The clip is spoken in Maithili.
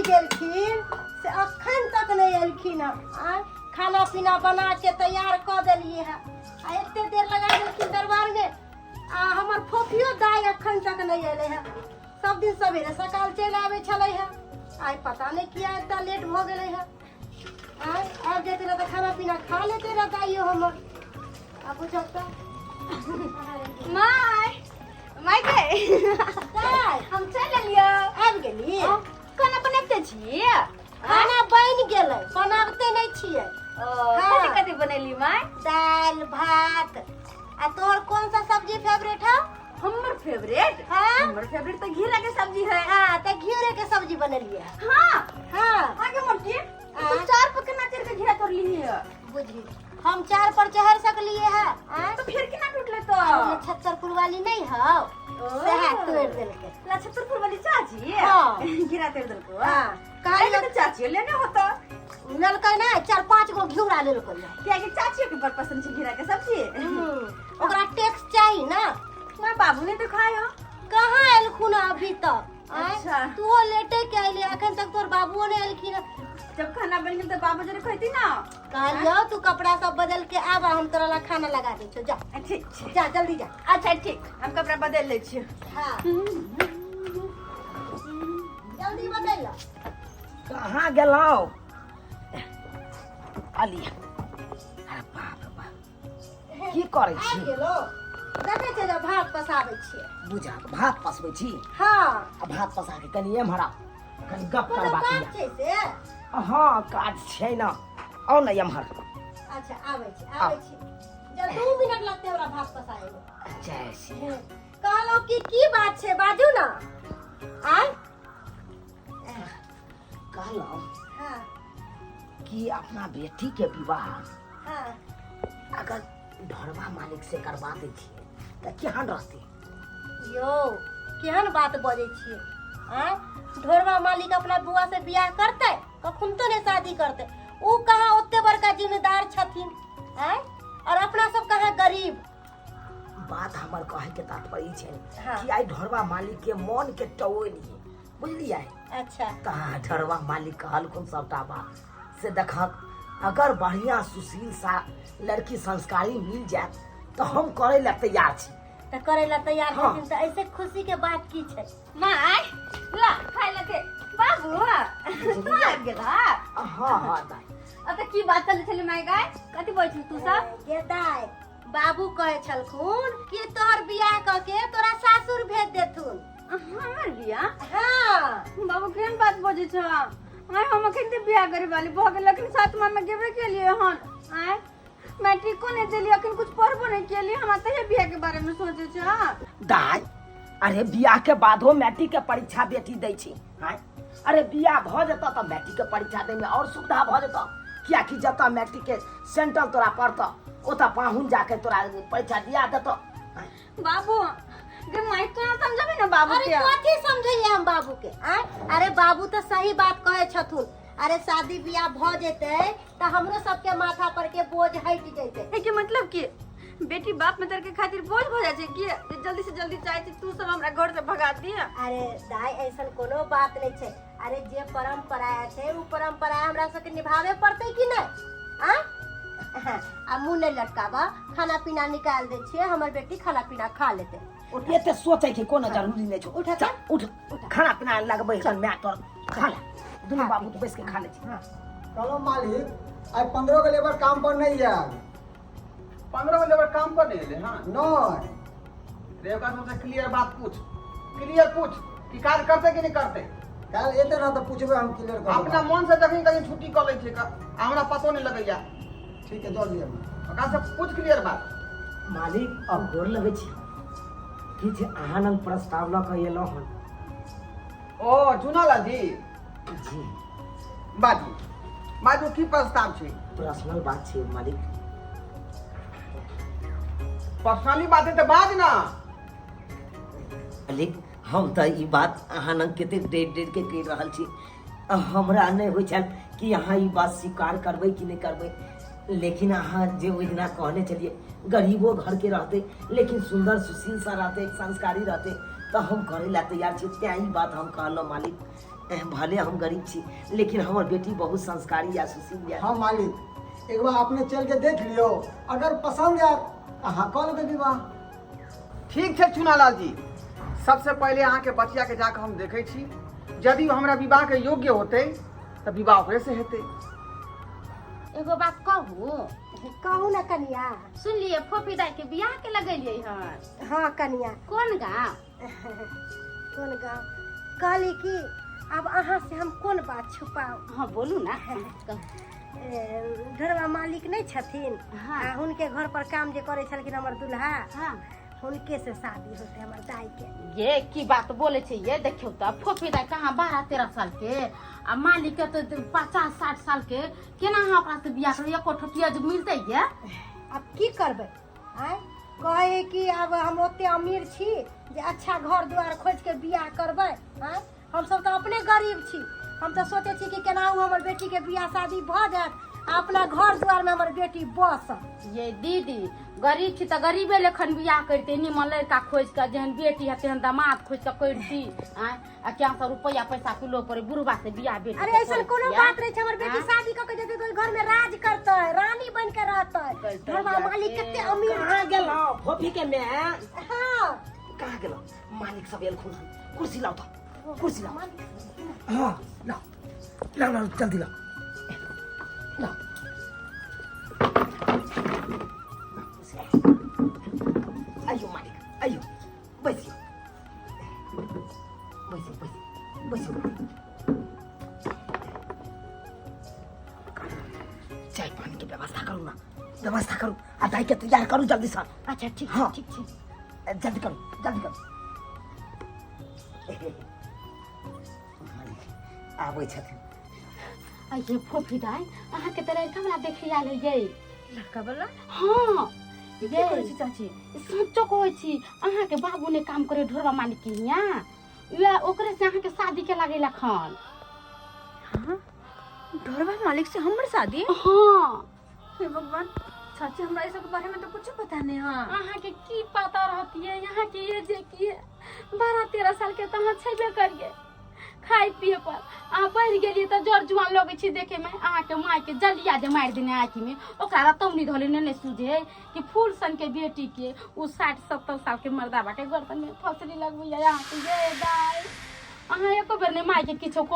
गेलखिन से अखन तक नहि एलखिन हँ। आँय, खाना पीना बना के तैयार कऽ देलियै हँ आ एते देर लगा देलखिन दरबारमे। आ हमर फोफियो दाइ अखन तक नहि एलै हँ। सब दिन सवेरे सकाल चलि आबै छलै हँ, आइ पता नहि किया एते लेट भऽ गेलै हँ। आँय, आबि जेतै रहए तऽ खाना पीना खा लेतै रहए दाइयो हमर। आ बुझब तऽ माय, माय गे। दाइ, हम चलि एलियै। आबि गेली? खाना बनबिते छी? खाना बनि गेलै, बनाबते नहि छियै। ओ, कथी कथी बनेली माय? दालि भात। आ तोहर कौन सा सब्जी फेवरेट है? हमर फेवरेट? हाँ। हमर फेवरेट तो घिरा के सब्जी है। हाँ, तो घिरे के सब्जी बनेलिए। हाँ। हाँ। आगे मोटी, तू चार पर केना चढ़ के घिरा तोड़ ली है? बुझी, हम चार पर चढ़ सकलिए है। आँ? तो फिर केना टूटले तो? अरे, छत्तरपुर वाली नहीं हौ, सएह तोड़ देलकै। ला छत्तरपुर वाली चाची? हाँ। घिरा तोड़ देलको? हाँ। कहलिए तो चाची लेने होता। लेलकै ना, चार पाँच गो घिउरा लेलकै। कियाकि चाची के बड़ पसंद छै घिरा के सब्जी। ओकरा टैक्स चाही ना। माय, बाबू ने तो खायो। कहाँ एलखुन अभी तक? आँय? अच्छा। तूहो लेटे के अयली, अखन तक तोर बाबुओ नहीं एलखिन। जब खाना बन गेल तो बाबू जरे खैती ना। कहलियो तू कपड़ा सब बदल के आब, हम तोरा ला खाना लगा दै छौ। जा। ठीक छै। जा, जल्दी जा। अच्छा ठीक, हम कपड़ा बदल लै छियै। हाँ, जल्दी बदल ला। कहाँ गेलहुँ अली? अरे बाप रे बाप, की करै छी? आबि गेलो? देखै छै जे भात पसाबै छियै। बुझा, भात पसबै छी? हाँ। आ भात पसा के कनि एम्हर आउ, कनि गप कोनो करबाक काज यऽ। छै से? हँ, काज छै ने, आउ ने एम्हर। अच्छा, आबै छी, आबै छी। जब 2 मिनट लगतै हमरा भात पसाबै मे। जय श्री। कहलहुँ कि की बात छै, बाजू ने। आय। कहलहुँ हाँ कि अपना बेटी के विवाह हाँ अगर ढोरबा मालिक से करवा दै छियै तऽ केहन रहतै? यौ, केहन बात बजै छियै? आँय, ढोरबा मालिक अपना बुआ से बियाह करतै? कखन तो नहि शादी करतै। ऊ कहाँ ओते बड़का जिम्मेदार छथिन? आँय, और अपना सब कहाँ गरीब। बात हमर कहै के तात्पर्य ई छै हाँ। कि आइ ढोरबा मालिक के मन के टोलियै, बुझलियै? अच्छा। तऽ ढोरबा मालिक कहलखुन सबटा बात से देखक, अगर बढ़िया सुशील सा लड़की संस्कारी मिल जायत तऽ हम करै लए तैयार छी। तऽ करै लए तैयार हाँ। छथिन तऽ ऐसे खुशी के बात की छै? माय, ला खाय लए दे। बाबू, तू आबि गेल? हाँ हाँ दाइ। अब तऽ की बात चलै छलै माय गाय? कथी बोलै छल तू सब? गे दाइ, बाबू कहै छलखुन कि तोहर बियाह कऽ के तोरा सासुर भेज देथुन। हमर बियाह? हाँ। बाबू, केहन बात बजै छ? आय, हम अखन तऽ बियाह करे वाली भऽ गेल, अखन सातमा में गेबे केलियै हन। आय, मैट्रिको नहि देलियै, अखन कुछ पढ़बो नहि केलियै, हमरा तहिया बियाह के बारे में सोचै छ? दाइ, अरे बियाह के बादो मैट्रिक के परीक्षा बेटी दै छै। आँय, अरे बियाह भऽ जेतऽ तऽ मैट्रिक के परीक्षा दै में और सुविधा भऽ जेतऽ, कियाकि जतऽ मैट्रिक के सेंटर तोरा पड़तऽ ओतऽ पाहुन जाके तोरा परीक्षा दिया देतऽ। आँय? बाबू गे माय, तू ना समझबी ना बाबू अरे के? कथी समझैये हम बाबू के? आँय, अरे बाबू तऽ सही बात कहै छथुन। अरे शादी बियाह भऽ जेतै तऽ हमरो सबके माथा पर के बोझ हटि जेतै। के मतलब कि बेटी बाप मदर के खातिर बोझ भऽ जाइ छै कि जे जल्दी से जल्दी चाहे छी तू सब हमरा घर से भगा दिया? अरे दाइ, ऐसन कोनो बात नहीं छै। अरे जे परंपरा छै उ परंपरा हमरा सबके निभावे पड़तै कि नहि? आँ, आ मुँह नहि लटकाबा, खाना पीना निकाल दै छियै, हमर बेटी खाना पीना खा लेतै। एते सोचै के कोनो जरूरी नहि छौ। उठ। चल, उठ, खाना पीना लगबै हन माय तोर। खा ले, दुनू बाबू बैस के खा ले छी। कहलहुँ मालिक, आइ 15 गो लेबर काम पर नहि आयल। 15 गो लेबर काम पर नहीं एले? हाँ। नहि। रे, ओकरा सबसे क्लियर बात पूछ, क्लियर पूछ कि काज करते कि नहीं करते। काल्हि एतै ने तऽ पूछबै हम क्लियर कर। अपना मन से जखन कहीं छुट्टी कऽ लै छै आ हमरा पतो नहीं लगैया। ठीक है, दऽ दिअ। ओकरा से पूछ क्लियर बात। मालिक, अब गोर लगै छी। किछु अहाँ लग प्रस्ताव लऽ कऽ एलहुँ हन। ओ चुनालाल जी। जी। बाजू बाजू, की प्रस्ताव छै? पर्सनल बात छै मालिक। पर्सनली बात है तऽ बाज ना। मालिक, हम तऽ ई बात अहाँ लग कतेक डरि डरि के कहि रहल छी। हमरा नहि होइ छल कि अहाँ ई बात स्वीकार करबै कि नहि करबै, लेकिन अहाँ जे ओहि दिना कहने छलियै, गरीबो घरके रहतै लेकिन सुन्दर सुशील सा रहतै, संस्कारी रहतै, तऽ हम करै लए तैयार छी, तेँ ई बात हम कहलहुँ मालिक। भले हम गरीब छी लेकिन हमर बेटी बहुत संस्कारी या सुशील या। हाँ मालिक, एक बार अपने चल के देख लियो, अगर पसंद आयत तऽ अहाँ कऽ लेबै विवाह। ठीक छै चुनालाल जी, सबसे पहिले अहाँके बचिया के जाके हम देखै छी, यदि ओ हमरा विवाह के योग्य होतै तऽ विवाह ओकरे से हेतै। एगो बात कहू? कहू ने कनिया। सुनलियै फोफी दाई के बियाह के लगेलियै हन? हाँ कनिया। कोन गाँव? कोन गाँव कहली कि आब अहाँ से हम कोन बात छुपाउ। हाँ बोलू ना। घरवा मालिक नहीं छथिन? हाँ। आ हुनके घर पर काम जे करे छलखिन हमर दुल्हा, हाँ, हुनके से शादी होते हमर दाई के। ये की बात बोले छे ये? देखियो त फोफी दाई कहाँ 12-13 साल के आ मालिक के तो 50-60 साल के, केना अहाँ ओकरा से बियाह करबै? एको ठोपिया जे मिलतै ये? अब की करबै? आँय कहे कि आब हम ओते अमीर छी जे अच्छा घर द्वार खोज के बियाह करबै? आँय हमसब तऽ अपने गरीब छी, हम तऽ सोचै छी कि केनाहु हमर बेटी के बियाह शादी भऽ जायत आ अपना घर द्वार में हमर बेटी बसत। ये दीदी, गरीब छी तऽ गरीबे लेखन बियाह करते, निमन लड़का खोज के, जेहन बेटी है तेहन दामाद खोज के करती। आँय आ क्या सब रुपया पैसा किलो पर बुढ़वा से बियाह बेटी अरे के ऐसा करै कोनो छियै? बात नहीं छै, हमर बेटी आँय? शादी कऽ के जेतै तऽ ओहि घर में राज करतै, रानी बन के रहतै। करतै, घरवा मालिक जाके। कते अमीर कहाँ गेलहुँ फोफी के माय? हाँ कहाँ गेलहुँ? मालिक सब एलखुन हन, कुर्सी लाउ तऽ, कुर्सी लाउ। हाँ लाउ लाउ लाउ, जल्दी लाउ लाउ। आइयो मालिक, आइयो, बैसियो बैसियो बैसियो बैसियो। चाय पानी के व्यवस्था करू ना, व्यवस्था करू आ दाई के तैयार करू जल्दी से। अच्छा ठीक। हाँ। ठीक छै। जल्दी करू, जल्दी करू। मालिक आबै छथिन। अये फोफी दाई, अहाँके तऽ लड़का वाला देखे आयल है ये। लड़का वाला? हाँ। की कहै छी चाची? सच्चो कहै छी, अहाँके बाबू ने काम करे ढोरबा मालिक के हियाँ, उएह ओकरे से अहाँके शादी के लागेला खन। हाँ, ढोरबा मालिक से हमर शादी? हाँ। हे भगवान, चाची हमरा ई सब के बारे में तो कुछ पता नहीं। हाँ अहाँके की पता रहतियै? अहाँके ये जे की 12-13 साल के तऽ अहाँ छेबे करियै, खाय पिए पर अहाँ बढ़ि गेलियै तऽ जर जुआन लगै छी देखे में। अहाँके माय के जलिया जे मारि देने आँखि में, ओकरा रतौनी धोले ने ने सूझे कि फूल सन के बेटी के उ 60-70 साल के मर्दाबा के गर्दन में फसरी लगबैया अहाँके। ये दाय, अहाँ एको बेर ने माय के किछो